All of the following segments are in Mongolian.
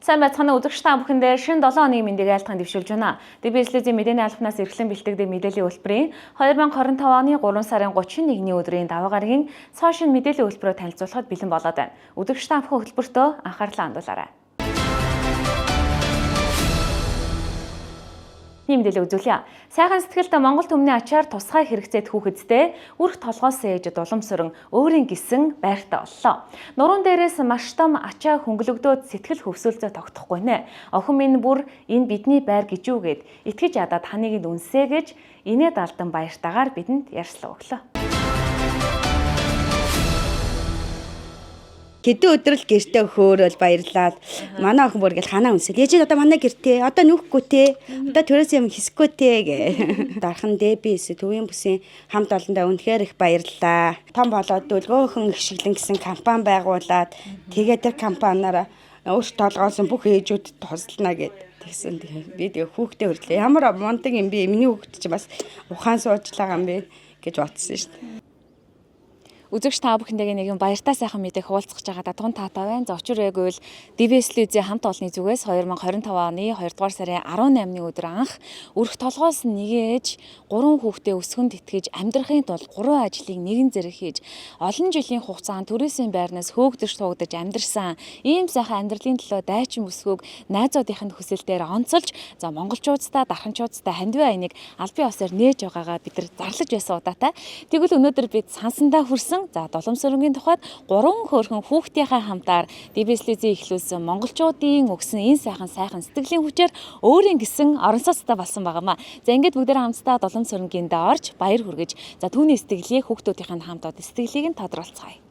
Сайн байцгаана үзэгч та бүхэндээ шинэ 7 хоногийн мэндийг айлтган дэвшүүлж байна. DBS телевизийн мэдээний албанаас эрхлэн бэлтгэдэг мэдээллийн хөтөлбөрийн 2025 оны 3 сарын 31-ний өдрийн даваа гарагийн цоо шинэ мэдээллийн хөтөлбөрөөр танилцуулахад бэлэн болоод байна. Үзэгч та бүхэн хөтөлбөртөө анхаарлаа хандуулаарай. Ийм мэдээлэл үзүүлье. Сайхан сэтгэлд Монгол түмний ачаар тусгай хэрэгцээд хүүхэдтэй үрх толгоос ээж Дуламсүрэн өөрийн гисэн байртай боллоо. Нуруунд дээрээс маш том ачаа хөнгөлөгдөөд сэтгэл хөвсөлзөө тогтохгүй нэ. Охин минь бүр энэ бидний байр гэж үгээд итгэж ядаад ханыг нь үнсээ гэж инээд алдан баяртайгаар бидэнд ярьслаа өглөө. Хэдэн өдөр л гэртээ хөөрөөл баярлаад манай охин бүр ингээл ханаа үнсэл. Ээж одоо манай гэртээ одоо нүүхгүй те. Одоо төрөөс юм хэсэхгүй те гэ. Дархан DBS төвийн бүсийн хамт олондоо үнэхээр их баярлалаа. Том болоод дөлгөөхөн ихшиглэн гэсэн компани байгуулад тэгээд тэр компаниараа өөрт толгоосон бүх ээжүүдэд туслана гэд тэгсэн. Би тэгээ хүүхдээ хөрлөө. Ямар мундаг юм бэ? Миний хүүхд чи бас ухаан сууж байгаа юм бэ гэж бодсон шүү дээ. Үзэгч та бүхэндээ нэгэн баяртай сайхан мэдээг хуваалцах гэж байгаа датган таатай байна. За учир байгүй л DBS телевизийн хамт олонны зүгээс 2025 оны 2 дугаар сарын 18-ны өдөр анх өрх толгоос нэгээж 3 хүүхдээ өсгөнд итгэж амьдрахын тулд 3 ажлыг нэгэн зэрэг хийж олон жилийн хугацаанд төрөөсийн байрнаас хөөгдөж туугдаж амьдарсан ийм сайхан амьдралын төлөө дайчин бүсгүйг найзуудын хүсэлтээр онцолж за монголчуудтай дарханчуудтай хандив айныг албан ёсоор нээж байгаагаа бид нар зарлаж байсан удаатай. Тэгвэл өнөөдөр бид сансандаа хүрсэн за Доломсөрөнгийн тухайд гурван хөөрхөн хүүхдийнхээ хамтаар DBS-ийн эхлүүлсэн монголчуудын өгсөн энэ сайхан сайхан сэтгэлийн хүчээр өөрийн гисэн орон сууцтай болсон байгаамаа. За ингээд бүгдээрээ хамтдаа Доломсөрөнгийн даа орж баяр хүргэж за түүний сэтгэлийг хүүхдүүдийн хамт од сэтгэлийг нь тодруулцгаая.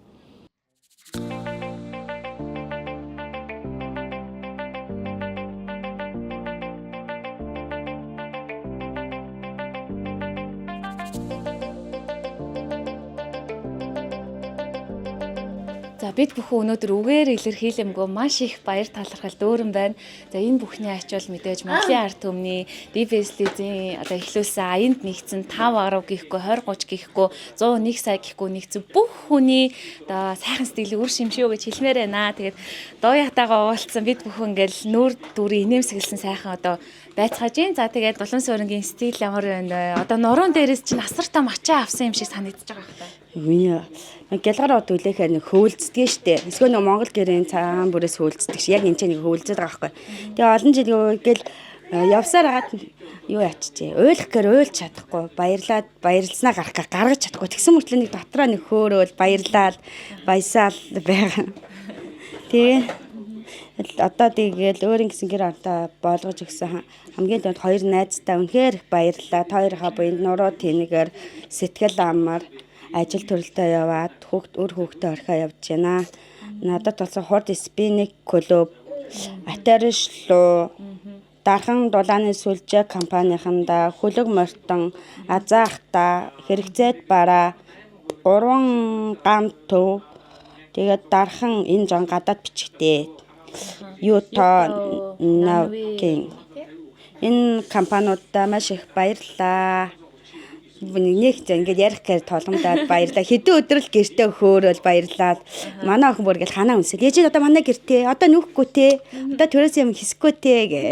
За бид бүхэн өнөөдөр үгээр илэрхийлэмгүй маш их баяр талархал дүүрэн байна. За энэ бүхний ач бол мэдээж Монголын ард түмний DBS телевизийн одоо эхлүүлсэн аянд нэгдсэн 5 10 гэхгүй 20 30 гэхгүй 101 сая гэхгүй нэгдсэн бүх хүний одоо сайхан сэтгэлийн үр шим шүү гэж хэлмээр байна. Тэгээд дууятайгаа уулзсан бид бүхэн ингээл нүүр дүрийн инээмсэглсэн сайхан одоо байцгааж гин. За тэгээд Дулаан суурингийн сэтгэл ямар байна вэ? Одоо нуруунд дээрээс чинь асар том ачаа авсан юм шиг санагдаж байгаа хэрэг. Миний гялгар од үлээхээр нэг хөөлцдөг штэ. Эсвэл нэг Монгол гэрийн цагаан бүрээс хөөлцдөг ш. Яг энэ ч нэг хөөлцөд байгаа байхгүй. Тэгээ олон жил гэл явсаар хагаад юу ячжээ. Уйлах гэр уйлж чадахгүй. Баярлаад баярлснаа гарах гэ гаргаж чадахгүй. Тэгсэн мөртлөө нэг дотроо нэг хөөрөөл баярлаад баясаал байгаа. Тэгээ одоо тэгэл өөрийн гэсэн гэр орнтой болгож өгсөн хамгийн түрүүнд хоёр найзтай үнэхээр их баярлалаа. Та хоёрынхаа буянд нуруу тэнэгээр сэтгэл амар ажил төрөлтөө яваад хүүхд үр хүүхдээ орхио явж байна. Надад болсон хурд спиник клуб, Атершлуу, Дархан дулааны сүлжээ компанийнхандаа хөлөг мортон, Азаахта, хэрэгцээд бараа, 3 гам төв тэгээд дархан энэ жон гадаад бичгтээ. Юто Навкин энэ компаниудаа маш их баярлалаа. Нэг зэ ингээд ярих гээр толгомдоод баярлаа. Хэдэн өдөр л гэртээ хөөрөөл баярлаад манай охин бүр ингээл ханаа үнсэл. Ээж одоо манай гэртээ одоо нүүхгүй те. Одоо төрөөс юм хэсэхгүй те гэ.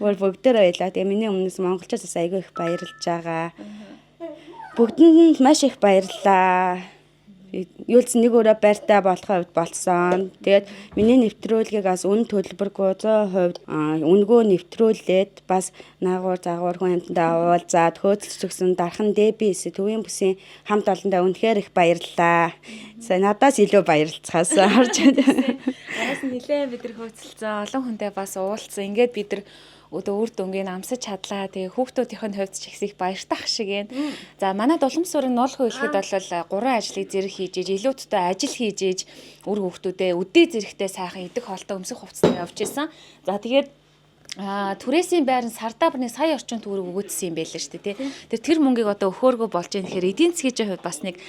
Бүр бүгдээр баярлаа. Тэгээ миний өмнөөс монголчууд бас айгүй их баярлж байгаа. Бүгдэнд нь маш их баярлалаа. Юулц нэг өрөө байртай болохын хувьд болсон. Тэгээд миний нэвтрүүлгийг бас үн төлбөргүй 100% үнэгүй нэвтрүүлээд бас наагур загвар хүн амьтандаа уулзаад хөөцөлж өгсөн дархан DBS төвийн бүсийн хамт олондоо үнэхээр их баярлалаа. За надаас илүү баярлцгаасан харж байна. Араас нь нилээн бид нар хөөцөлцөн олон хүнтэй бас уулзсан. Ингээд бид нар өдөө үр дүнгийг амсаж чадлаа. Тэгээ хүүхдүүдийнх нь хувьд ч их их баяртах шиг юм. За манай Дулам суурин нуулхан хэлэхэд бол гурван ажлыг зэрэг хийж иж илүүдтэй ажил хийж иж үр хүүхдүүдээ өдөө зэрэгтэй сайхан идэх хоолтой өмсөх хувцастай явж исэн. За тэгээд түрээсийн байр нь сардаа бүр нэг сая орчим төгрөг өгөөдсөн юм байлаа шүү дээ тий. Тэр мөнгийг одоо өхөөргөө болж байгаа тэгэхээр эдийн засгийн хувьд бас нэг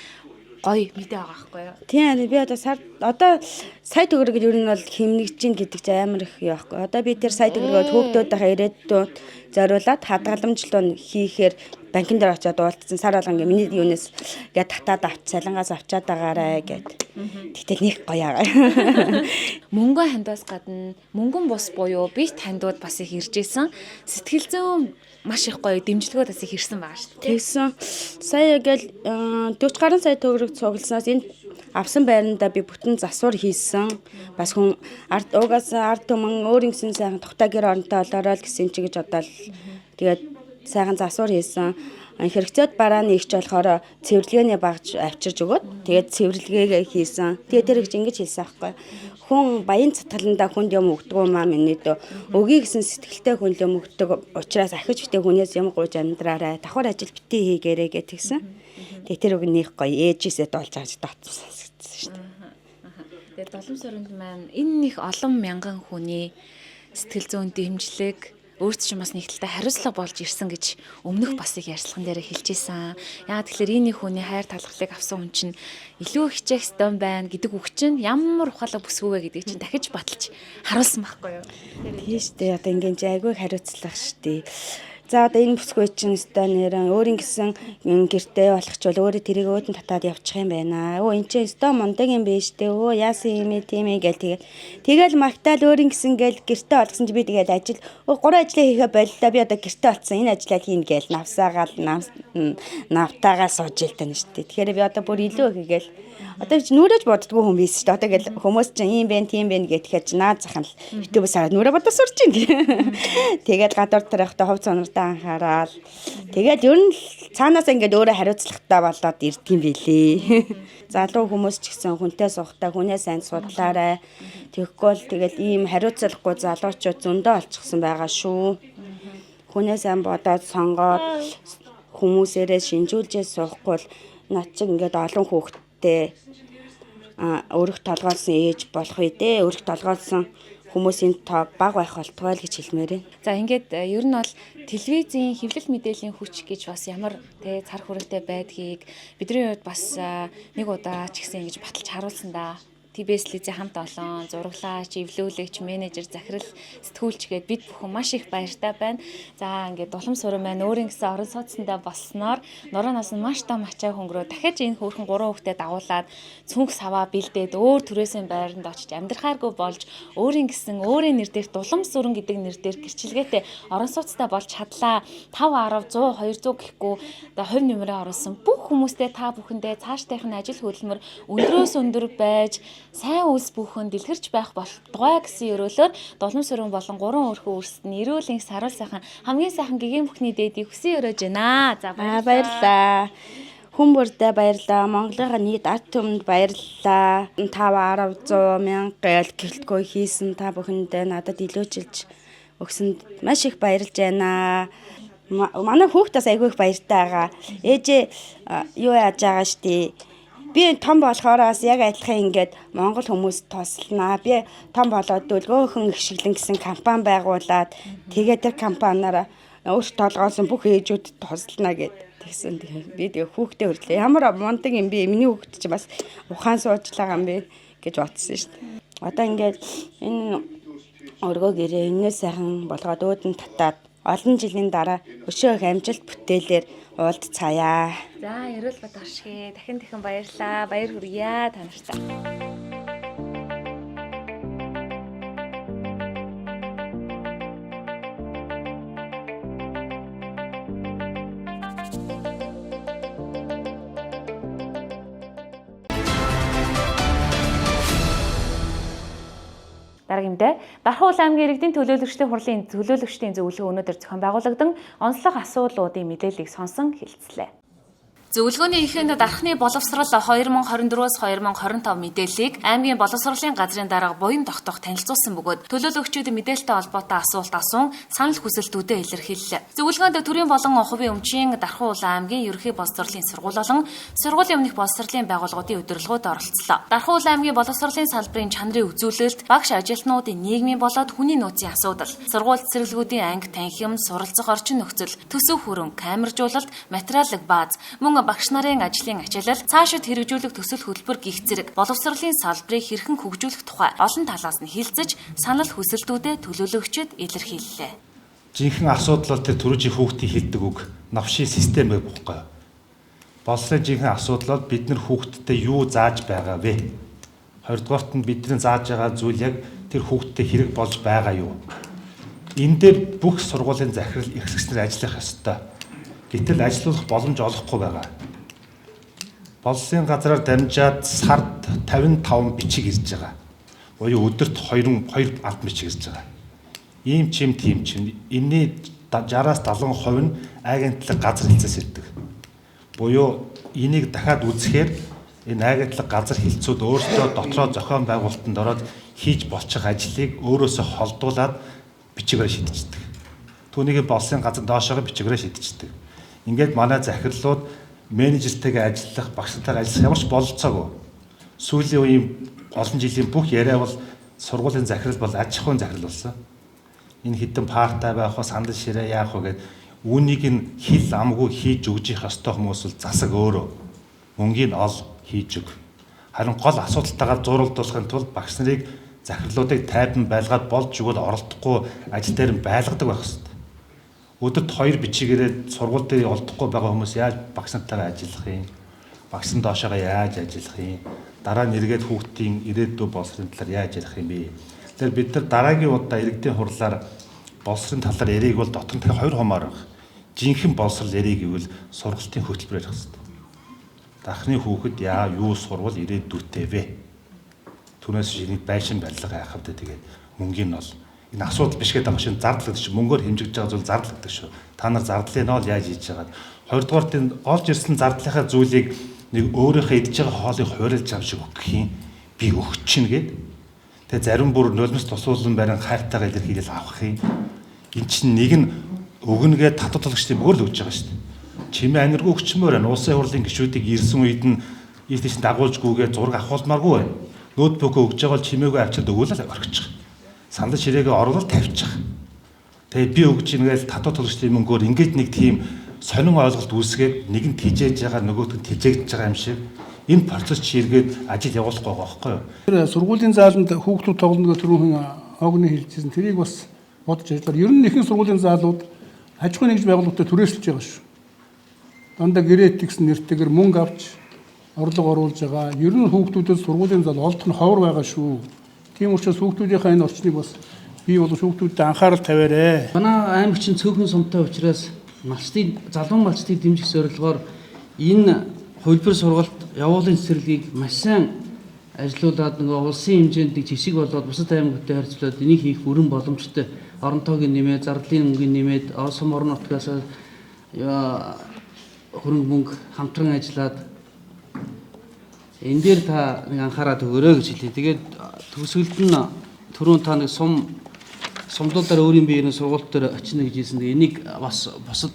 гоё мэдээ байгаа байхгүй юу? Тийм би одоо сар одоо сая төгрөг ер нь бол хэмнэгж гин гэдэг чинь амар их юу байхгүй. Одоо би тэр сая төгрөгөө хүүхдүүдийнхээ ирээдүйд зориулаад хадгаламжлуу хийхээр Банкн дээр очиад уулзсан сар болгон ингээ миний юунаас ингээ татаад авч цалингаас авчаад байгаарэ гэд. Тэгтэл нэг гоё аа. Мөнгөн хандаас гадна мөнгөн бус буюу бит хандууд бас их ирж исэн. Сэтгэл зүйн маш их гоё дэмжлэгүүд бас их ирсэн байгаа шүү дээ. Тэгсэн. Сая ингээл 40 гаруй сая төгрөг цугласнаас энэ авсан байрандаа би бүтэн засвар хийсэн. Бас хүн ард угаасаа ард түмэн өөр ингэсэн сайхан тухтай гэр оронтой болоорой л гэсэн чи гэж бодоол. Тэгээд сайхан засвар хийсэн. Хэрэгцээд барааны ихч болохоор цэвэрлэгээний багж авчирж өгөөд тэгээд цэвэрлэгээгээ хийсэн. Тэгээд тэр ихч ингэж хэлсэн аахгүй. Хүн баян цатгаландаа хүнд юм өгдөг юм аа миний дөө. Өгье гэсэн сэтгэлтэй хүн л юм өгдөг. Учраас ахиж битээ хүнээс юм гуйж амьдраарай. Давхар ажил битээ хийгээрэй гэх тэгсэн. Тэгээд тэр үг нэх гоё ээжээсээ дуулж авч дотсон сонсогдсон шүү дээ. Тэгээд долом суринд маань энэ их олон мянган хүний сэтгэл зүйн дэмжлэг өөрт чинь бас нэг талтай хариуцлага болж ирсэн гэж өмнөх бас их ярьцлаган дээр хэлж исэн. Яагаад тэгэхээр энэ хүний хайр талархлыг авсан хүн чинь илүү хичээх ёстой байна гэдэг үг чинь ямар ухаалаг бүсгүй вэ гэдгийг чинь дахиж баталж харуулсан байхгүй юу? Тийм шүү дээ. Одоо ингэн чи айгүй хариуцлага шүү дээ. За одоо энэ бүсгүй чинь өстой нэрэн өөрийн гэсэн гэртээ болохчвал өөрөө тэрийг өөдөн татаад явчих юм байна. Өө эн чинь өстой мундаг юм биш дээ. Өө яасан юм бэ тийм ээ гэл тэгээд тэгэл магтаал өөрийн гэсэн гэл гэртээ олгосон чи би тэгээд ажил өө гурван ажлаа хийхэ боллоо. Би одоо гэртээ олцсон энэ ажлаа хийнэ гээл навсаагаал навтаагаа сууж илтэн шүү дээ. Тэгэхээр би одоо бүр илүү хийгээл одоо чи нүрэж боддгоо хүн биш шүү дээ. Одоо гэл хүмүүс чинь ийм бэ тийм бэ гэтгэхэд чи наад зах нь л YouTube-аас хараад нүрэ бодож сурч ин. Тэгээд гадуур дээр явахдаа хувц сонортой анхаарал. Тэгээд ер нь л цаанаас ингээд өөрөө хариуцлагатай болоод ирдэг юм билий. Залуу хүмүүс ч гэсэн хүнтэй сухтаа хүнээ сайн судлаарай. Тэгэхгүй бол тэгэл ийм хариуцлагагүй залуучууд зөндөө олчихсан байгаа шүү. Хүнээ сайн бодоод сонгоод хүмүүсээрээ шинжүүлжээ суухгүй бол над чиг ингээд олон хүүхэдтэй өрөх толгойлсон ээж болох үү дээ. Өрөх толгойлсон хүмүүсийн тоо бага байх болтугай л гэж хэлмээр байна. За ингээд ер нь бол телевизийн хэвлэл мэдээллийн хүч гэж бас ямар тэ цар хүрээтэй байдгийг бидний хувьд бас нэг удаа ч гэсэн ингэж баталж харуулсан да. TBS телевизийн хамт олон зураглаач, эвлүүлэгч, менежер, захирал, сэтгүүлч гээд бид бүхэн маш их баяртай байна. За ингээд дулам суран маань өөрийн гэсэн орон сууцсандаа болсноор нурууноос нь маш том ачаа хөнгөрөө дахиж энэ хөөрхөн гурван хүүхдэд дагуулад цүнх саваа бэлдээд өөр түрээсийн байранд очиж амьдрахааргүй болж өөрийн гэсэн өөрийн нэр дээрх дулам сүрэн гэдэг нэр дээр гэрчилгээтэй орон сууцтай болж чадлаа. 5 10 100 200 гэхгүй одоо хувь нэмрээ оруулсан бүх хүмүүстэй та бүхэндээ цаашдынх нь ажил хөдөлмөр өндрөөс өндөр байж сайн үйлс бүхэн дэлгэрч байх болтугай гэсэн ерөөлөөр дулам сүрэн болон гурван өрхөн үрсэд нь эрүүл энх саруул сайхан хамгийн сайхан гэгээн бүхний дээдийг хүсэн өрөөж байна. За баярлалаа. Хүн бүрдээ баярлалаа. Монголынхаа нийт ард түмэнд баярлалаа. 5 10 100 мянга гээл гэлтгүй хийсэн та бүхэндээ надад илүүчилж өгсөнд маш их баярлж байна. Манай хүүхд бас айгүй их баяртай байгаа. Ээжээ юу яаж байгаа штий. Би том болохоороос яг адилхан ингээд Монгол хүмүүст тусланаа. Би том болоод дөлгөөхөн ихшиглэн гэсэн компани байгуулад тэгээд тэр компаниараа өөрт толгоосон бүх ээжүүдэд туслана гэд тэгсэн. Би тэгээ хүүхдээ хөрлөө. Ямар мундаг юм бэ? Миний хүүхд чинь бас ухаан суучлаа юм бэ гэж бодсон шүү дээ. Одоо ингээд энэ өргөө гэрээ энэс сайхан болгоод өөдөн татаад олон жилийн дараа өшөө их амжилт бүтээлээр уулзцаая. За ерөөл бат оршихээ. Дахин дахин баярлалаа. Баяр хүргье та нартай. Дараагийн мэдээ. Дархан Уул аймгийн иргэдийн төлөөлөгчдийн хурлын төлөөлөгчдийн зөвлөгөө өнөөдөр зохион байгуулагдан онцлог асуудлуудын мэдээллийг сонсон хэлцлээ. Зөвлөгөөний эхэнд дархны боловсрал 2024-өөс 2025 мэдээллийг аймгийн боловсролын газрын дарга Буян тогтох танилцуулсан бөгөөд төлөөлөгчид мэдээлэлтэй холбоотой асуулт асуун санал хүсэлтүүдээ илэрхийллээ. Зөвлөгөөнд төрийн болон хувийн өмчийн Дархан Уул аймгийн ерөнхий боловсролын сургууль болон сургуулийн өмнөх боловсролын байгууллагуудын удирдлагууд оролцлоо. Дархан Уул аймгийн боловсролын салбарын чанарын үзүүлэлт, багш ажилтнуудын нийгмийн болоод хүний нөөцийн асуудал, сургууль цэцэрлэгүүдийн анги танхим, суралцах орчин нөхцөл, төсөв хөрөнгө, камержуулалт, материалын бааз, мөн багш нарын ажлын ачаалал, цаашид хэрэгжүүлэх төсөл хөтөлбөр гих зэрэг боловсролын салбарыг хэрхэн хөгжүүлэх тухай олон талаас нь хилцэж, санал хүсэлтүүдээ төлөөлөгчид илэрхийллээ. Жинхэнэ асуудал бол тэр түрүүжийн хүүхдийн хэлдэг үг новшийн систем байх байхгүй юу? Боловсролын жинхэнэ асуудал бол бид нар хүүхдтэд юу зааж байгаа вэ? Хоёрдугаарт нь бидний зааж байгаа зүйл яг тэр хүүхдтэд хэрэг болж байгаа юу? Энэ дээр бүх сургуулийн захирал эрхлэгч нар ажиллах ёстой. Гэтэл ажиллах боломж олохгүй байгаа. Боловсролын газраар дамжаад сард 55 бичиг ирж байгаа. Буюу өдөрт 2 албан бичиг ирж байгаа. Ийм чим тийм чим. Энэний 60-аас 70% нь агентлаг газар хэлцээс ирдэг. Буюу энийг дахиад үзэхээр энэ агентлаг газар хэлцүүд өөрсдөө дотроо зохион байгуулалтанд ороод хийж болчих ажлыг өөрөөсөө холдуулаад бичгээр шидчихдэг. Түүнийг болсын газар доошоогоо бичгээр шидчихдэг. Ингээд манай захирлууд менежертэйгээ ажиллах, багш нартайгаа ажиллах ямар ч бололцоогүй. Сүүлийн үеийн олон жилийн бүх яриа бол сургуулийн захирал бол аж ахуйн захирал болсон. Энэ хэдэн партай байх уу, сандал ширээ яах вэ гэд үүнийг нь хил амгүй хийж өгж их ёстой хүмүүс бол засаг өөрөө мөнгийг ол хийж өг. Харин гол асуудалтайгаа зурулдуулахын тулд багш нарыг захирлуудыг тайван байлгаад болж өгвөл оролдохгүй ажил дээр нь байлгадаг байх ёстой. Өдөрт 2 бичгээрээ сургууль дээр олдохгүй байгаа хүмүүс яаж багш нартайгаа ажиллах юм? Багш нар доошоогоо яаж ажиллах юм? Дараа нь эргээд хүүхдийн ирээдүй боловсролын талаар яаж ярих юм бэ? Тэгэхээр бид нар дараагийн удаа иргэдийн хурлаар боловсролын талаар яриг бол дотор нь дахиад 2 хумаар байх. Жинхэнэ боловсрол яриг гэвэл сургалтын хөтөлбөр ярих хэрэгтэй. Дахны хүүхэд яа юу сурвал ирээдүйтэй вэ? Түүнээс биш энийг байшин барилга яах вэ? Тэгээд мөнгийн нь бол энэ асуудал биш гэдэг юм шиг зардал гэдэг чинь мөнгөөр хэмжигдэж байгаа зүйл зардал гэдэг шүү. Та нар зардлын ноол яаж хийж байгаад хоёрдугаар тийм олж ирсэн зардлынхаа зүйлийг нэг өөрийнхөө идж байгаа хоолыг хуурайлж байгаа шиг өгөх юм. Би өгч чинь гээд. Тэгээ зарим бүр нулимс тусуулан барин хайртайгаа илэрхийлэл авах юм. Эн чинь нэг нь өгнө гээд татвар төлөгчдийн мөнгөөр л өгж байгаа шүү дээ. Чимээ аниргүй өгчмөр байна. Улсын хурлын гишүүдийг ирсэн үед нь ийш тийш дагуулж гүгээ зураг авахулмааргүй байна. Ноутбукөө өгж байгаа бол чимээгүй авчирд өгөөлөл орхичих. Сандал ширээгээ оруулал тавьчих. Тэгээ би өгч ингээл татвар төлөгчдийн мөнгөөр ингээд нэг тийм сонин ойлголт үүсгээд нэг нь тижээж байгаа нөгөөх нь тижээгдэж байгаа юм шиг энэ процесс чи эргээд ажил явуулахгүй байгаа байхгүй юу? Тэр сургуулийн зааланд хүүхдүүд тоглоно гэх түрүүхэн огны хэлжсэн. Тэрийг бас бодож ажиллаар. Ер нь ихэнх сургуулийн заалууд аж ахуйн нэгж байгууллагатай түрээсэлж байгаа шүү. Дандаа гэрээт гэсэн нэртэйгэр мөнгө авч орлого оруулж байгаа. Ер нь хүүхдүүдэд сургуулийн зал олдох нь ховор байгаа шүү. Тийм учраас хүүхдүүдийнхээ энэ орчныг бас бий болгож хүүхдүүдэд анхаарал тавиарэ. Манай аймаг чинь цөөхөн сумтай учраас малчдын залуу малчдыг дэмжих зорилгоор энэ хувилбар сургалт явуулын цэцэрлэгийг маш сайн ажилуулад нөгөө улсын хэмжээнд нэг жишг болоод бусад аймагуудтай харьцуулаад энийг хийх бүрэн боломжтой. Орон тоог нэмээд, зардлын мөнгөний нэмээд, сум орон нутгаас хөрөнгө мөнгө хамтран ажиллаад энэ дээр та нэг анхаарал өгөөрэй гэж хэлье. Тэгээд төгсгөлд нь түрүүн та нэг сумлуудаар өөрийн биеийн сургууль дээр очино гэж хэлсэн. Энийг бас бусад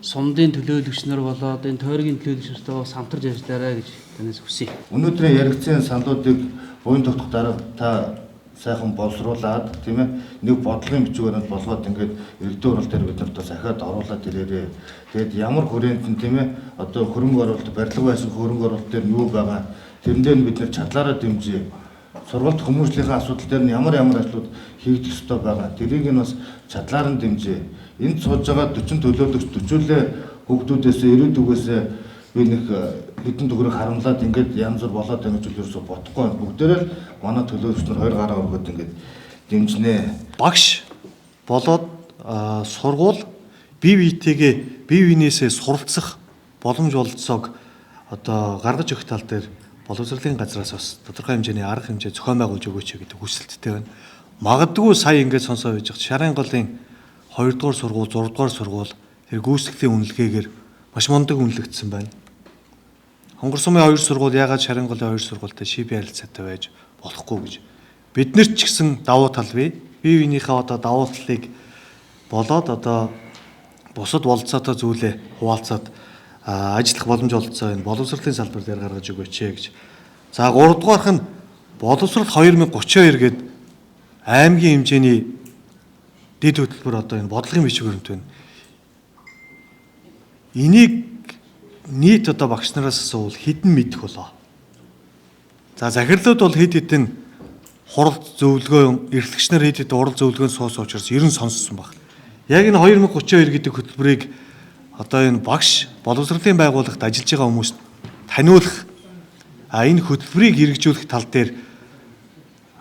сумдын төлөөлөгч нар болоод энэ тойргийн төлөөлөгч нартай бас хамтарч ажиллаарай гэж танаас хүсье. Өнөөдрийн яригдсан саналуудыг буян тогтох дарга та сайхан боловсруулад тийм нэг бодлогын бичвэрээр болгоод ингээд иргэдийн хурал дээр бид нарт бас ахиад оруулаад ирээрээ. Тэгээд ямар хүрээнд нь тийм одоо хөрөнгө оруулалт, барилга байсан хөрөнгө оруулалт дээр нь юу байгаа тэрэн дээр нь бид нар чадлаараа дэмжиж сургалт хүмүүжлийнхээ асуудал дээр нь ямар ямар ажлууд хийгдэх ёстой байгаа. Тэрийг нь бас чадлаар нь дэмжиж. Энд сууж байгаа 40 төлөөлөгч 40-үлээ хүүхдүүдээс ирээдүгээс би нэг хэдэн төгрөг харамлаад ингээд янз бүр болоод байна гэж ерөөсө бодохгүй байна. Бүгдээрээ л манай төлөөлөгч нар хоёр гараа өргөд ингээд дэмжинэ. Багш болоод сургууль бие биетэйгээ бие биенээсээ суралцах боломж бололцоог одоо гаргаж өгөх тал дээр боловсролын газраас бас тодорхой хэмжээний арга хэмжээ зохион байгуулж өгөөч гэдэг хүсэлттэй байна. Магадгүй сая ингээд сонсоо байж байгаа шарын голын 2 дугаар сургууль, 6 дугаар сургууль тэр гүйцэтгэлийн үнэлгээгээр маш мундаг үнэлэгдсэн байна. Хонгор сумын 2 сургууль яагаад шарын голын 2 сургуультай шип ярилцаатай байж болохгүй гэж. Бид нар ч гэсэн давуу тал бий. Бие биенийхээ одоо давуу талыг болоод одоо бусад болцоотой зүйлээ хуваалцаад ажиллах боломж олцоо энэ боловсролын салбар дээр гаргаж өгөөч гэж. За 3 дугаарх нь боловсрол 2032 гээд аймгийн хэмжээний дэд хөтөлбөр одоо энэ бодлогын бичиг баримт байна. Энийг нийт одоо багш нараас асуувал хэдэн мэдэх болоо. За захирлууд бол хэд хэдэн хурал зөвлөгөө эрхлэгч нар хэд хэдэн урал зөвлөгөөнд суусан учраас ер нь сонссон баг. Яг энэ 2032 гэдэг хөтөлбөрийг одоо энэ багш боловсролын байгууллагт ажиллаж байгаа хүмүүст таниулах, энэ хөтөлбөрийг хэрэгжүүлэх тал дээр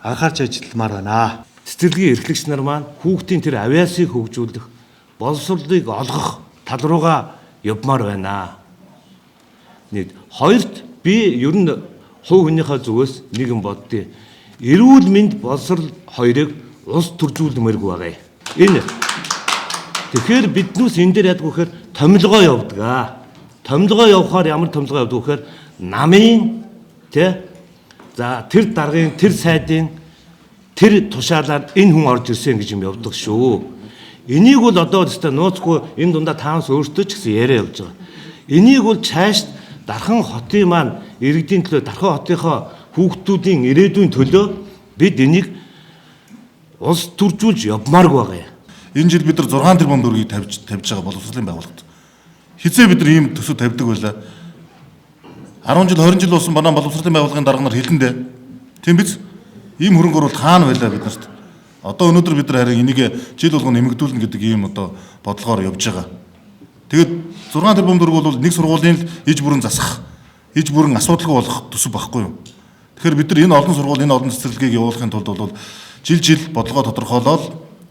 анхаарч ажилламаар байна. Цэцэрлэгийн эрхлэгч нар маань хүүхдийн тэр авиасыг хөгжүүлэх, боловсролыг олгох тал руугаа явмаар байна. Нэг хоёрт би ер нь хувь хүнийхээ зүгээс нэг юм боддیں۔ Эрүүл мэнд боловсрол хоёрыг улс төржүүлмээргүй байгаа юм. Энэ тэгэхээр биднүүс энэ дээр ядгүй гэхээр томилгоо явдаг аа. Томилгоо явахаар ямар томилгоо явдаг гэхээр намын тэ за тэр даргын тэр сайдын тэр тушаалаар энэ хүн орж ирсэн гэж юм явдаг шүү. Энийг бол одоо өстой нууцгүй энэ дундаа таанс өөртөө ч гэсэн яриа явж байгаа. Энийг бол чааш Дархан хотын маань иргэдийн төлөө Дархан хотынхоо хүүхдүүдийн ирээдүйн төлөө бид энийг улс төржүүлж явмааргүй байгаа юм. Энэ жил бид нар 6 тэрбум төгрөгийг тавьж байгаа боловсролын байгууллагт. Хизээ бид нар ийм төсөв тавьдаг байлаа. 10 жил 20 жил болсон манай боловсролын байгууллагын дарга нар хэлэндээ. Тийм биз? Ийм хөрөнгө оруулалт хаана байлаа бид нарт. Одоо өнөөдөр бид нар харин энийг жил болгон нэмэгдүүлнэ гэдэг ийм одоо бодлогоор явж байгаа. Тэгээд 6 тэрбум төгрөг бол нэг сургуулийн л иж бүрэн засах, иж бүрэн асуудалгүй болох төсөв байхгүй юу? Тэгэхээр бид нар энэ олон сургууль, энэ олон цэцэрлэгийг явуулахын тулд бол жил бодлогоо тодорхойлоод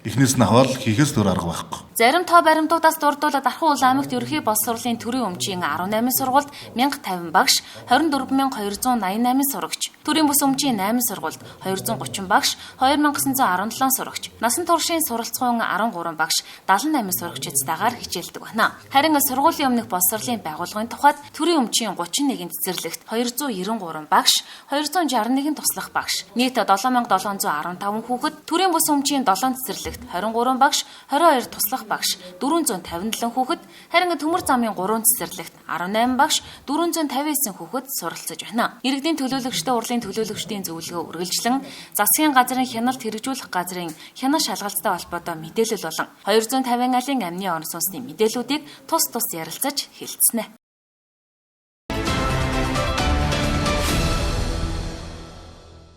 эхнээс нь аваад хийхээс өөр арга байхгүй. Зарим тоо баримтуудаас дурдвал Дархан уул аймагт ерөнхий боловсролын төрийн өмчийн 18 сургуульд 1050 багш, 24288 сурагч. Төрийн бүс өмчийн 8 сургуульд 230 багш, 2917 сурагч. Насан туршийн суралцахуйн 13 багш, 78 сурагчидтайгаар хичээлдэг байна. Харин сургуулийн өмнөх боловсролын байгууллагын тухайд төрийн өмчийн 31 цэцэрлэгт 293 багш, 261 туслах багш. Нийт 7715 хүүхэд төрийн бүс өмчийн 7 цэцэрлэгт 23 багш, 22 туслах багш, 457 хүүхэд, харин төмөр замын 3 цэцэрлэгт 18 багш, 459 хүүхэд суралцж байна. Иргэдийн төлөөлөгчдийн хурлын төлөөлөгчдийн зөвлөгөө үргэлжлэн засгийн газрын хяналт хэрэгжүүлэх газрын хянал шалгалттай холбоотой мэдээлэл болон 250 айлын амны орон сууцны мэдээллүүдийг тус тус ярилцаж хэлцэнэ.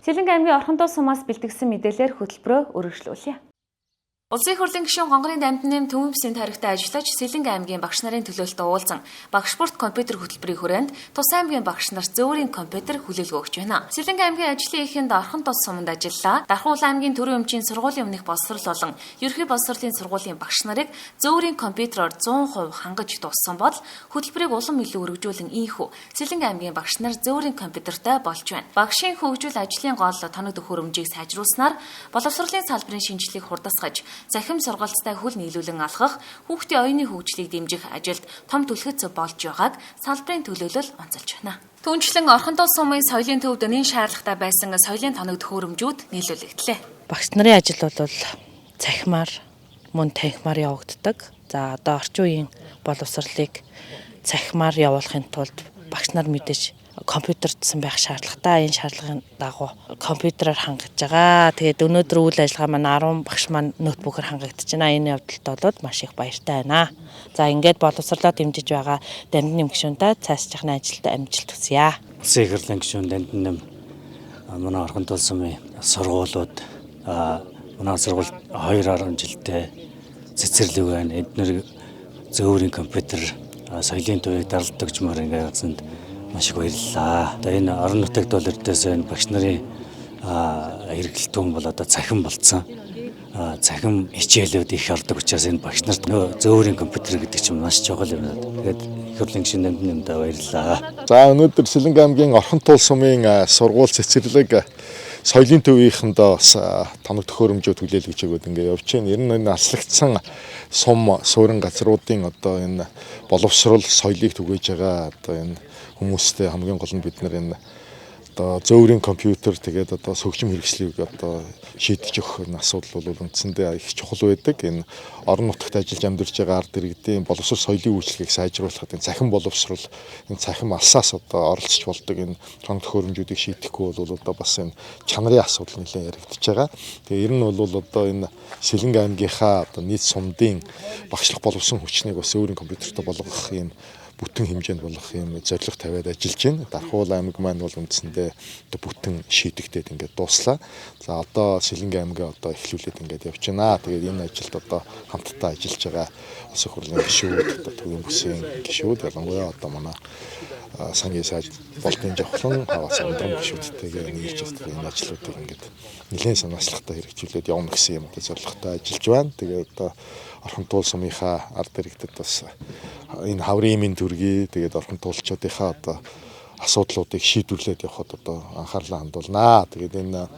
Сэлэнг аймгийн Орхондоо сумаас бэлтгэсэн мэдээлэлээр хөтөлбөрөө өргөжлүүлье. Улсын их хурлын гишүүн Гонгорын дамтны Төмөн бүсийн тарихтай ажиллаж Сэлэнг аймгийн багш нарын төлөөлөлтөд уулзан багш бүрт компьютер хөтөлбөрийн хүрээнд тус аймгийн багш нарт зөөврийн компьютер хүлээлгөө өгч байна. Сэлэнг аймгийн ажлын эхэнд Орхон тус суманд ажиллаа. Дархан уул аймгийн төрийн өмчийн сургуулийн өмнөх боловсрол болон ерөнхий боловсролын сургуулийн багш нарыг зөөврийн компьютероор 100% хангаж дууссан бол хөтөлбөрийг улам илүү өргөжүүлэн ийхүү Сэлэнг аймгийн багш нар зөөврийн компьютертай болж байна. Багшийн хөгжил ажлын гол тоног төхөөрөмжийг сайжруулснаар боловсролын салбарын шинжилгээг хурдасгаж захим сургалцтай хөл нийлүүлэн алхах, хүүхдийн оюуны хөгжлийг дэмжих ажилд том түлхэц болж байгааг салбарын төлөөлөл онцолж байна. Түүнчлэн Орхондол сумын соёлын төвд нэн шаардлагатай байсан соёлын тоног төхөөрөмжүүд нийлүүлэгдлээ. Багш нарын ажил бол цахимаар мөн танхимаар явагддаг. За одоо орчин үеийн боловсролыг цахимаар явуулахын тулд багш нар мэдээж компьютердсан байх шаардлагатай. Энэ шаардлагын дагуу компьютераар хангаж байгаа. Тэгээд өнөөдөр үйл ажиллагаа маань 10 багш маань ноутбукаар хангагдаж байна. Энэ явдалд бол маш их баяртай байна. За ингээд боловсрлоо дэмжиж байгаа дамдын гишүүнтэй цаашдынхны ажилд амжилт хүсье. Улсын их хурлын гишүүн дамдын нэм манай Орхондол сумын сургуулиуд манай сургууль 2.10 жилдээ цэцэрлэг байна. Эднэр зөөврийн компьютер соёлын төвийг даралдаг ч мөр ингээд явсанд маш их баярлалаа. Одоо энэ орон нутагт бол ердөөсөө энэ багш нарын хэрэглэлтүүн бол одоо цахим болцсон. Цахим хичээлүүд их ордог учраас энэ багш нарт зөөврийн компьютер гэдэг чинь маш чухал юм. Тэгээд их хурлын гишүүн нэмдэндээ баярлалаа. За өнөөдөр Сэлэнг аймгийн Орхонтуул сумын сургууль цэцэрлэг соёлын төвийнхэндээ бас тоног төхөөрөмжөө түлээлгэж өгөөд ингээ явж байна. Ер нь энэ алслагдсан сум суурин газруудын одоо энэ боловсрол соёлыг түгээж байгаа одоо энэ хүмүүстэй хамгийн гол нь бид нар энэ одоо зөөврийн компьютер тэгээд одоо сөгжим хэрэгслийг одоо шийдэж өгөх энэ асуудал бол үндсэндээ их чухал байдаг. Энэ орон нутагт ажиллаж амьдарч байгаа ард иргэдийн боловсрол соёлын үйлчлэгийг сайжруулахад энэ цахим боловсрол, энэ цахим алсаас одоо оролцож болдог энэ тоног төхөөрөмжүүдийг шийдэхгүй бол одоо бас энэ чанарын асуудал нэлээд яригдчихэж байгаа. Тэгээ ер нь бол одоо энэ Сэлэнг аймгийнхаа одоо нийт сумдын багшлах боловсон хүчнийг бас өөрийн компьютертэй болгох юм бүтэн хэмжээнд болох юм зорилго тавиад ажиллаж байна. Дархуул аймаг маань бол үндсэндээ одоо бүтэн шийдэгдээд ингээд дууслаа. За одоо Сэлэнгэ аймгаа одоо эхлүүлээд ингээд явж байна. Тэгээд энэ ажилд одоо хамтдаа ажиллаж байгаа улсын хурлын гишүүд, одоо төвийн бүсийн гишүүд, ялангуяа одоо манай сангийн сайд болдын жавхлан хаваас өндрөн гишүүдтэйгээ нийлж энэ ажлуудыг ингээд нэлээд санаачлагтай хэрэгжүүлээд явна гэсэн юм одоо зорилготой ажиллаж байна. Тэгээд одоо Орхон туул сумынхаа ард иргэдэд бас энэ хаврын имийн төргий, тэгээд орхон туулчдынхаа одоо асуудлуудыг шийдвэрлээд явхад одоо анхаарлаа хандуулнаа. Тэгээд энэ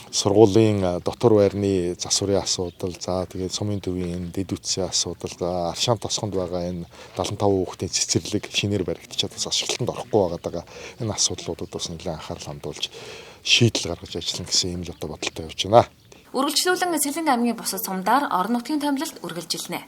сургуулийн дотор байрны засварын асуудал, за тэгээд сумын төвийн энэ дэд үтсийн асуудал, за Аршаан тосгонд байгаа энэ 75 хүүхдийн цэцэрлэг шинээр баригдчихад бас ашиглалтанд орохгүй байгаа энэ асуудлуудад бас нэлээд анхаарал хандуулж шийдэл гаргаж ажиллана гэсэн юм л одоо бодолтой явж байна. Үргэлжлүүлэн Сэлэнгэ аймгийн бусад сумдаар орон нутгийн томилолт үргэлжилнэ.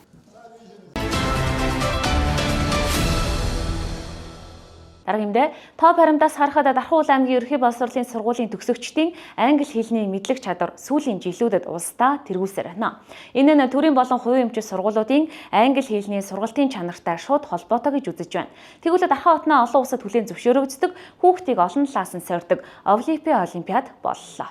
Дараагийн мэдээ топ харамдаас харахад Дархан уул аймгийн ерөнхий боловсролын сургуулийн төгсөгчдийн англи хэлний мэдлэг чадвар сүүлийн жилүүдэд улсдаа тэргүүлсээр байна. Энэ нь төрийн болон хувийн эмчит сургуулиудын англи хэлний сургалтын чанартай шууд холбоотой гэж үзэж байна. Тэгвэл Дархан хотноо олон улсад хүлээн зөвшөөрөгддөг, хүүхдийг олон талаас нь сорьдог Олимпиа олимпиад боллоо.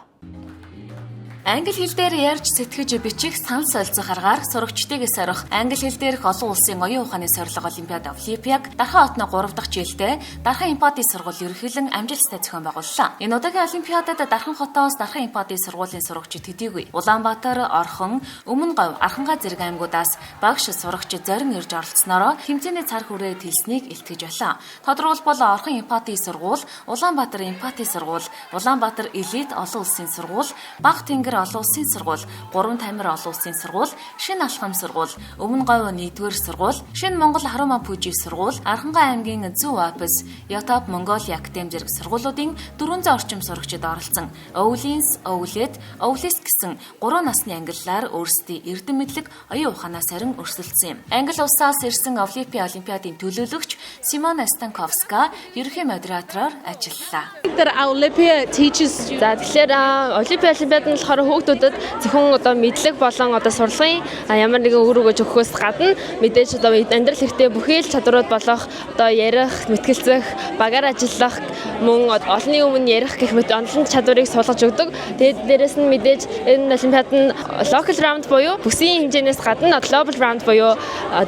Англи хэл дээр ярьж, сэтгэж, бичих, санал солилцох аргаар сурагчдыг сорих англи хэл дээрх олон улсын оюун ухааны сорилго олимпиад Олимпиаг Дархан хотно 3 дахь жилдээ Дархан Эмпати сургууль ерөнхийлөн амжилттай зохион байгууллаа. Энэ удаагийн олимпиадад Дархан хотоос Дархан Эмпати сургуулийн сурагчид төдийгүй Улаанбаатар, Орхон, Өмнө Говь, Архангай зэрэг аймагудаас багш сурагч зорин ирж оролцсноороо тэмцээний цар хүрээ тэлснийг илтгэж байлаа. Тодорхойлбол Орхон Эмпати сургууль, Улаанбаатар Эмпати сургууль, Улаанбаатар элит олон улсын сургууль, Баг Тэнгэр олон улсын сургууль, Гурван Тамир олон улсын сургууль, Шинэ Алхам сургууль, Өмнө Говь 1-р сургууль, Шинэ Монгол Харума Пүжи сургууль, Архангай аймгийн Зүү Апс, Ятап Монголиа академи зэрэг сургуулиудын 400 орчим сурагчид оролцсон. Овлинс, Овлет, Овлис гэсэн 3 насны ангиллаар өөрсдийн эрдэм мэдлэг, оюун ухаанаа сорин өрсөлдсөн юм. Англи улсаас ирсэн Олимпиа олимпиадын төлөөлөгч Симона Станковска ерөнхий модератороор ажиллалаа. За тэгэхээр Олимпиа олимпиад нь болохоор хүүхдүүдэд зөвхөн одоо мэдлэг болон одоо сурлагын ямар нэгэн үр өгөөж өгөхөөс гадна мэдээж одоо амьдрал хэрэгтэй бүхий л чадварууд болох одоо ярих, мэтгэлцэх, багаар ажиллах, мөн олонний өмнө ярих гэх мэт олон чадварыг суулгаж өгдөг. Тэгээд дээрэс нь мэдээж энэ олимпиад нь local round буюу бүсийн хэмжээнээс гадна global round буюу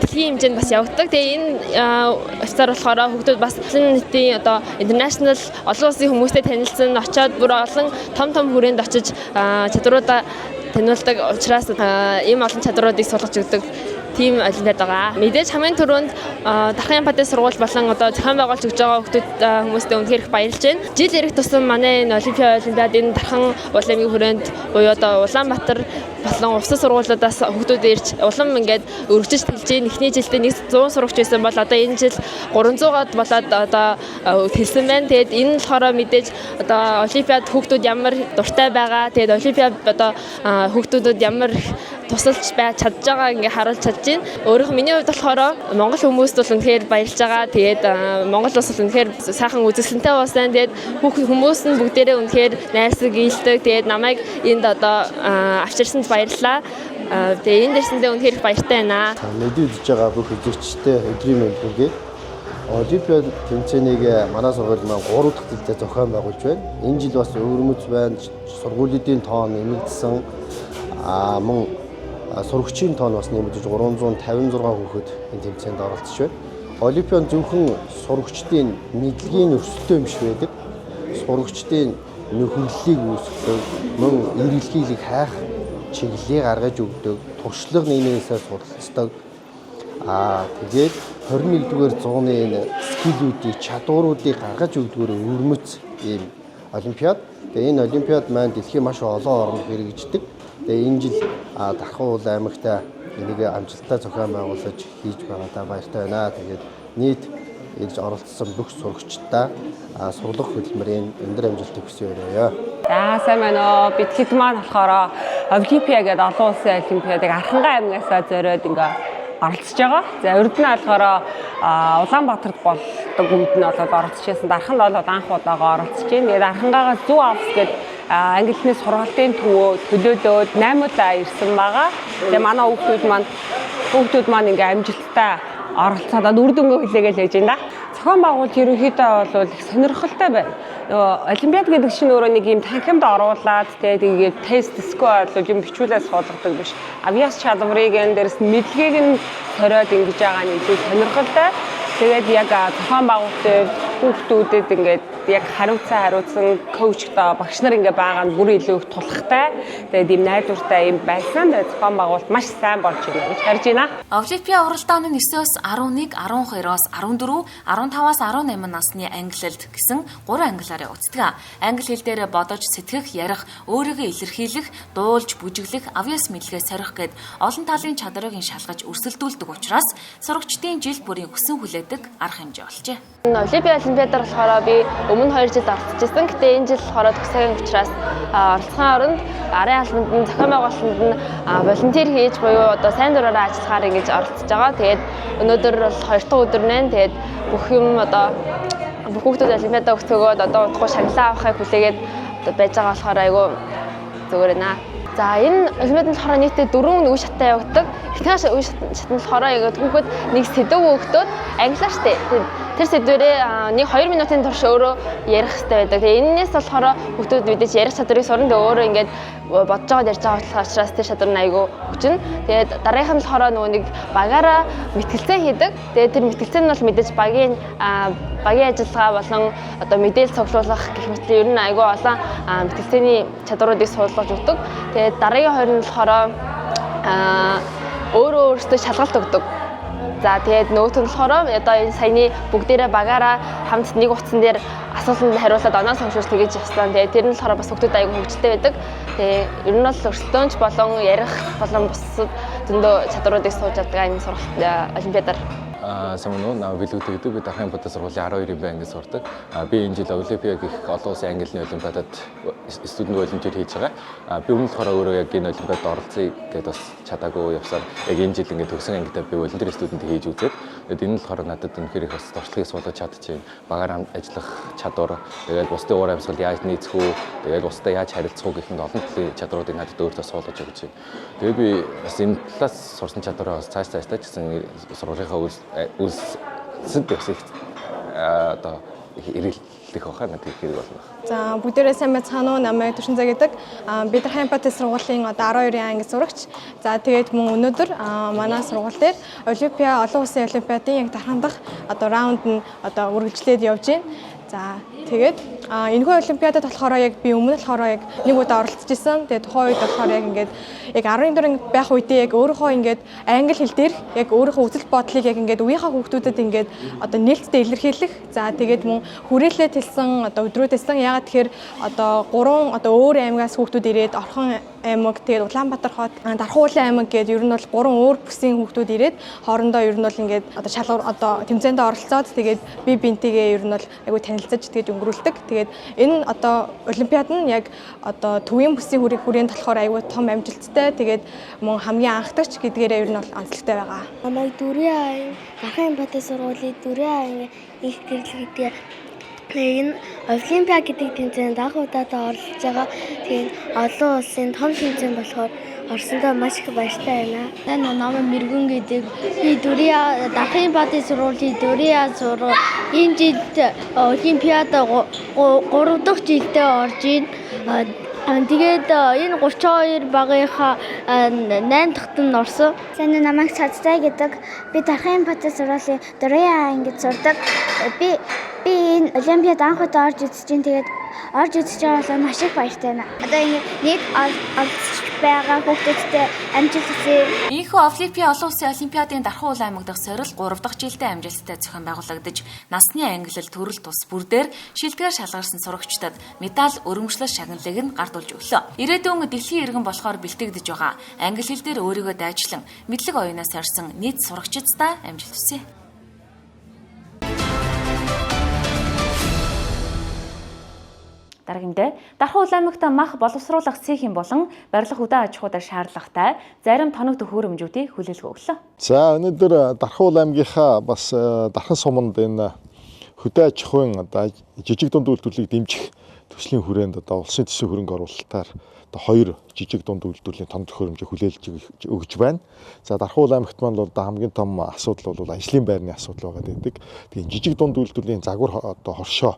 дэлхийн хэмжээнд бас явагддаг. Тэгээд энэ явцаар болохоор хүүхдүүд бас олон нийтийн одоо international олон улсын хүмүүстэй танилцсан, очиод бүр олон том том хүрээнд очиж чадваруудаа таниулдаг учраас ийм олон чадваруудыг суулгаж өгдөг тийм олимпиад байгаа. Мэдээж хамгийн түрүүнд Дархан Эмпати сургууль болон одоо зохион байгуулж өгч байгаа хүүхдүүд хүмүүстээ үнэхээр их баярлж байна. Жил ирэх тусам манай энэ Олимпиа олимпиад энэ Дархан уул аймгийн хүрээнд буюу одоо Улаанбаатар болон улсын сургуулиудаас хүүхдүүд ирж улам ингээд өргөжиж тэлж байна. Эхний жилдээ 100 сурагч байсан бол одоо энэ жил 300-аад болоод одоо тэлсэн байна. Тэгээд энэ нь болохоор мэдээж одоо олимпиад хүүхдүүд ямар дуртай байгаа. Тэгээд олимпиад одоо хүүхдүүдэд ямар тусалж байж чадж байгаа ингээ харуулж чадж байна. Өөрөөх миний хувьд болохоор Монгол хүмүүст бол үнэхээр баярлж байгаа. Тэгээд Монгол улс бол үнэхээр сайхан үзэсгэлэнтэй улс байна. Тэгээд хүмүүс нь бүгдээрээ үнэхээр найрсаг ээлдэг. Тэгээд намайг энд одоо авчирсанд баярлалаа. Тэгээд энд ирсэндээ үнэхээр их баяртай байна. Мэдээ үзэж байгаа бүх үзэгчтэй өдрийн мэнд хүргэе. Олимпиад тэмцээнийг манай сургууль маань 3 дахь жилдээ зохион байгуулж байна. Энэ жил бас өвөрмөц байна. Сургуулиудын тоо нэмэгдсэн. Мөн сурагчийн тоо нь бас нэмэгдэж 356 хүүхэд энэ тэмцээнд оролцож байна. Олимпиад зөвхөн сурагчдын мэдлэгийн өрсөлдөөн биш байдаг. Сурагчдын нөхөрлөлийг үүсгэдэг, мөн эргэлхийлийг хайх чиглэлийг гаргаж өгдөг, туршлага нэмээсээ суралцдаг. Тэгээд 21-р зууны энэ скиллүүдийг, чадваруудыг гаргаж өгдөгөөр өвөрмөц ийм олимпиад. Тэгээ энэ олимпиад маань дэлхийн маш олон оронд хэрэгждэг. Тэгээ энэ жил Дархан уул аймагтай энийг амжилттай зохион байгуулаж хийж байгаадаа баяртай байна. Тэгээд нийт ирж оролцсон бүх сурагчдаа сурлах хөдөлмөрийн өндөр амжилтыг хүсье. За сайн байна уу. Бид хэд маань болохоор Олимпиа гэдэг олон улсын олимпиадыг Архангай аймагаас зориод ингээ оролцож байгаа. За урд нь болохоор Улаанбаатарт болдог үед нь болоод оролцож байсан. Дарханд бол анх удаага оролцож байна. Тэгээд Архангайгаас Зүү Авс гэдэг англи хэлний сургалтын төвөө төлөөлөөд 8 удаа ирсэн байгаа. Тэгээ манай хүүхдүүд маань ингээ амжилттай оролцоод үр дүнгээ хүлээгээл байж байна да. Зохион байгуулалт ерөнхийдөө бол их сонирхолтой байна. Нөгөө олимпиад гэдэг чинь өөрөө нэг юм танхимд оруулаад тэгээд тест скор бол юм бичүүлээ суулгадаг биш. Авьяас чадварыг энэ дээрс мэдлэгийг нь сориод ингэж байгаа нь илүү сонирхолтой. Тэгээд яг зохион байгуулалтын хүүхдүүдэд ингээд яг хариуцсан коучтой багш нар ингээд байгаа нь бүр илүү их тулхтай. Тэгээд ийм найдвартай юм байсан. Тэгээд зохион байгуулалт маш сайн болж байна гэж харж байна. Олимпиа уралдаан нь 9-өөс 11, 12-оос 14, 15-аас 18 насны ангилалд гэсэн 3 ангилаар явагддаг. Англи хэл дээр бодож сэтгэх, ярих, өөрийгөө илэрхийлэх, дуулж, бүжиглэх, авьяас мэдлэгээ сорих гээд олон талын чадрыг шалгаж өрсөлдүүлдэг учраас сурагчдын жил бүрийн хүсэн хүлээдэг арга хэмжээ болжээ. Олимпиадаар болохоор би өмнө 2 жил оролцож исэн. Гэтэ энэ жил болохоор төгсөгийн учраас оролцохын оронд арын албанд нь зохион байгуулалтанд нь волонтер хийж буюу одоо сайн дураараа ажиллахаар ингэж оролцож байгаа. Тэгээд өнөөдөр бол 2 дахь өдөр нэ. Тэгээд бүх юм одоо бүх хүүхдүүд олимпиадаа өгцөөгөөд одоо удахгүй шагналаа авахыг хүлээгээд байж байгаа болохоор айгүй зүгээр байна. За энэ олимпиад нь болохоор нийтдээ 4 үе шаттай явагддаг. Эхний үе шат нь болохоор яг хүүхэд нэг сэдэв өгдөөд англиар штэ. Тэр сэдвэрээ нэг 2 минутын турш өөрөө ярих хэрэгтэй байдаг. Тэгээ энэнээс болохоор хүүхдүүд мэдээж ярих чадварыг сурна. Тэгээ өөрөө ингээд бодож байгаа ярьж байгаа учраас тэр чадвар нь айгүй хүчин. Тэгээд дараагийнх нь болохоор нөгөө нэг багаараа мэтгэлцээ хийдэг. Тэгээд тэр мэтгэлцээ нь бол мэдээж багийн ажиллагаа болон одоо мэдээлэл цуглуулах гэх мэт ер нь айгүй олон мэтгэлцээний чадваруудыг суулгаж өгдөг. Тэгээд дараагийн хоёр нь болохоор өөрөө өөртөө шалгалт өгдөг. За тэгээд нөгөөх нь болохоор одоо энэ саяны бүгдээрээ багаараа хамт нэг утсан дээр асуултанд хариулаад оноо сонгож тэгэж явсан. Тэгээд тэр нь болохоор бас хүүхдүүд айгүй хөгжилтэй байдаг. Тэгээд ер нь бол өрсөлдөөнч болон ярих болон бусад зөндөө чадваруудыг сууж авдаг энэ сургалт олимпиадаар. Сайн уу, намайг Билгүтэ гэдэг. Би Дархан Батар сургуулийн 12-ийн бай ангид сурдаг. Би энэ жил Олимпиа гэх олон улсын ангилны олимпиадад студент волонтер хийж байгаа. Би өмнө болохоор өөрөө яг энэ олимпиадад оролцъё гэдээ бас чадаагүй явсаар яг энэ жил ингээд төгсөн ангидаа би волонтер студент хийж үзээд тэгээд энэ нь болохоор надад үнэхээр их бас туршлагыг суулгаж чадчихээн. Багаар ажиллах чадвар, тэгээд бусдын уур амьсгал яаж нийцэх үү, тэгээд бусдад яаж харилцах уу гэх мэт олон төрлийн чадруудыг надад өөртөө суулгаж өгч байна. Тэгээд би бас энэ талаас сурсан чадвараа бас цааш цаашдаа ч гэсэн сургуулийнхаа үлсэнд бас их одоо хэрэглэх байхаа надад хэрэг болно. За бүгдээрээ сайн байцгаана уу? Намайг Түшинзаа гэдэг. Би Дархан Батар сургуулийн одоо 12-ийн анги сурагч. За тэгээд мөн өнөөдөр манай сургууль дээр Олимпиа олон улсын олимпиадын яг дархан дахь одоо раунд нь одоо үргэлжлээд явж байна. За тэгээд энэхүү олимпиадад болохоор яг би өмнө болохоор яг нэг удаа оролцож исэн. Тэгээд тухайн үед болохоор яг ингээд яг 14 анги байх үедээ яг өөрийнхөө ингээд англи хэл дээр яг өөрийнхөө үзэл бодлыг яг ингээд үеийнхээ хүүхдүүдэд ингээд одоо нээлттэй илэрхийлэх. За тэгээд мөн хүрээлэлд хэлсэн одоо өдрүүд хэлсэн. Яагаад тэгэхээр одоо 3 одоо өөр аймагаас хүүхдүүд ирээд Орхон аймаг, тэгээд Улаанбаатар хот, Дархан уулын аймаг гээд ер нь бол 3 өөр бүсийн хүүхдүүд ирээд хоорондоо ер нь бол ингээд одоо шалгуур одоо тэмцээндээ оролцоод тэгээд би бинтэйгээ ер нь бол айгүй танилцаж тэгээд өнгөрүүлдэг. Тэгээд энэ одоо олимпиад нь яг одоо төвийн бүсийн хүрээнд болохоор айгүй том амжилттай. Тэгээд мөн хамгийн анхдагч гэдгээрээ ер нь бол онцлогтой байгаа. Намайг 4 аян Дархан Батар сургуулийн 4 аян их гэрлэг гэдэг. Энэ Олимпиа гэдэг тэмцээнд анх удаадаа оролцож байгаа. Тэгээд олон улсын том тэмцээн болохоор орсондоо маш их баяртай байна. Энэ намайг Мэргэн гэдэг. Би 4 Дархан Батар сургуулийн 4 сургууль. Энэ жилд Олимпиада 3 дахь жилдээ орж байна. Тэгээд энэ 32 багийнхаа 8 дахьт нь орсон. Сайн намайг Цацтай гэдэг. Би Дархан Батар сургуулийн 4 ангид сурдаг. Би энэ олимпиад анх удаа орж үзэж байна. Тэгээд орж үзэж байгаа болохоор маш их баяртай байна. Одоо ингэ нэг оролцож байгаа хүүхдүүдтэй амжилт хүсье. Ийхүү Олимпиа олон улсын олимпиадын Дархан уул аймаг дахь сорил 3 дахь жилдээ амжилттай зохион байгуулагдаж, насны ангилал төрөл тус бүр дээр шилдгээр шалгарсан сурагчдад медаль, өрөмжлөл шагналыг нь гардуулж өглөө. Ирээдүйн дэлхийн иргэн болохоор бэлтгэгдэж байгаа. Англи хэл дээр өөрийгөө дайчлан мэдлэг оюунаас сорьсон нийт сурагчдаа амжилт хүсье. Дарагмдээ Дархан уул аймагт мах боловсруулах цехийн болон барилга хөдөө аж ахуйд шаардлагатай зарим тоног төхөөрөмжүүдийг хүлээлгөө өглөө. За өнөөдөр Дархан уул аймгийнхаа бас Дархан суманд энэ хөдөө аж ахуйн одоо жижиг дунд үйлдвэрлэлийг дэмжих төслийн хүрээнд одоо улсын төсвийн хөрөнгө оруулалтаар одоо хоёр жижиг дунд үйлдвэрлэлийн том төхөөрөмжийг хүлээлж өгч байна. За, Дархуул аймагт маань бол одоо хамгийн том асуудал бол ажлын байрны асуудал байгаа гэдэг. Тэгээ жижиг дунд үйлдвэрлэлийн загвар одоо хоршоо,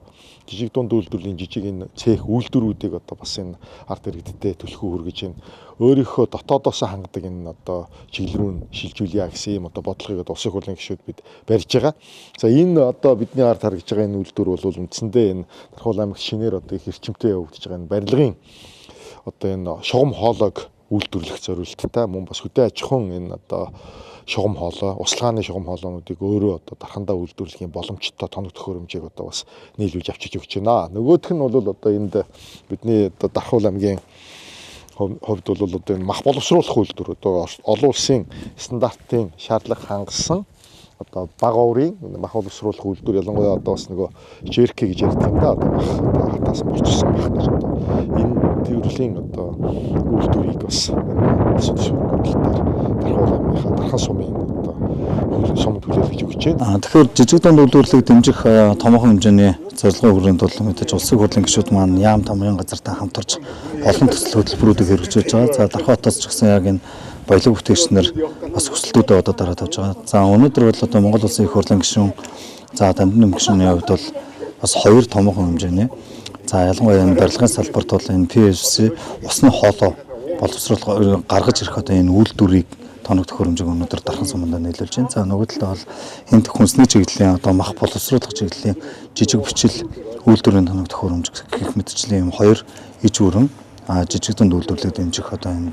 жижиг дунд үйлдвэрлэлийн жижиг энэ цех үйлдвэрүүдийг одоо бас энэ ард иргэдтэй түлхүү хүргэж энэ өөрийнхөө дотоодоос хангадаг энэ одоо чиглэл рүү шилжүүлье гэсэн ийм одоо бодлогыг одоо улсын хурлын гишүүд бид барьж байгаа. За, энэ одоо бидний ард харагдж байгаа энэ үйлдвэр бол үндсэндээ энэ Дархуул аймагт шинээр одоо их эрчимтэй явагдаж байгаа энэ барилгын одоо энэ шугам хоолойг үйлдвэрлэх зорилттой, мөн бас хөдөө аж ахуйн энэ одоо шугам хоолой, услгааны шугам хоолойнуудыг өөрөө одоо дархандаа үйлдвэрлэхийн боломжтой тоног төхөөрөмжийг одоо бас нийлүүлж авчиж өгч байна. Нөгөөх нь бол одоо энд бидний одоо Дархуул аймгийн хувьд бол одоо энэ мах боловсруулах үйлдвэр, одоо олон улсын стандартын шаардлага хангасан одоо бага уурын мах боловсруулах үйлдвэр, ялангуяа одоо бас нөгөө жерки гэж ярьдаг юм да, одоо мах, одоо хатаас борчсон мах гэж, одоо энэ төрлийн одоо үйлдвэрийг бас энэ улсын төсвийн хөдөлтөөр Дархуул аймгийнхаа Дархан сумын одоо сумд хүлээлгэж өгч байна. Тэгэхээр жижиг дунд үйлдвэрлэлийг дэмжих томоохон хэмжээний зорилгын хүрээнд бол мэдээж улсын хурлын гишүүд маань яам тамгын газартай хамтарч олон төсөл хөтөлбөрүүдийг хэрэгжүүлж байгаа. За, Дархан хотоос ч гэсэн яг энэ баялаг бүтээгчнэр бас хүсэлтүүдээ одоо дараа тавьж байгаа. За, өнөөдөр бол одоо Монгол Улсын их хурлын гишүүн, за, Дамдин гишүүний хувьд бол бас хоёр томоохон хэмжээний, за, ялангуяа энэ барилгын салбарт бол энэ PFC усны хоолой боловсруулах гаргаж ирэх одоо энэ үйлдвэрийг тоног төхөөрөмжийг өнөөдөр Дархан сумандаа нийлүүлж байна. За, нөгөө талдаа бол энд хүнсний чиглэлийн одоо мах боловсруулах чиглэлийн жижиг бичил үйлдвэрийн тоног төхөөрөмж гэх мэтчлийн юм хоёр иж өрөн жижиг дунд үйлдвэрлэлийг дэмжих одоо энэ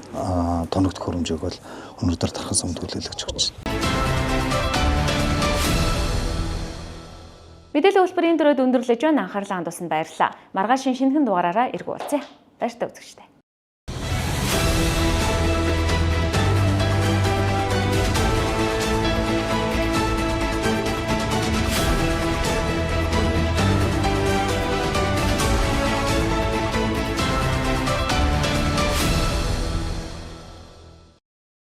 тоног төхөөрөмжийг бол өнөөдөр Дархан сумд хүлээлгэж өгч байна. Мэдээллийн хөтөлбөрийн дөрөд өндөрлөж байна. Анхаарлаа хандуулсанд баярлалаа. Маргааш шинэхэн дугаараараа эргүү уулзъя. Баяртай үзэгчдээ.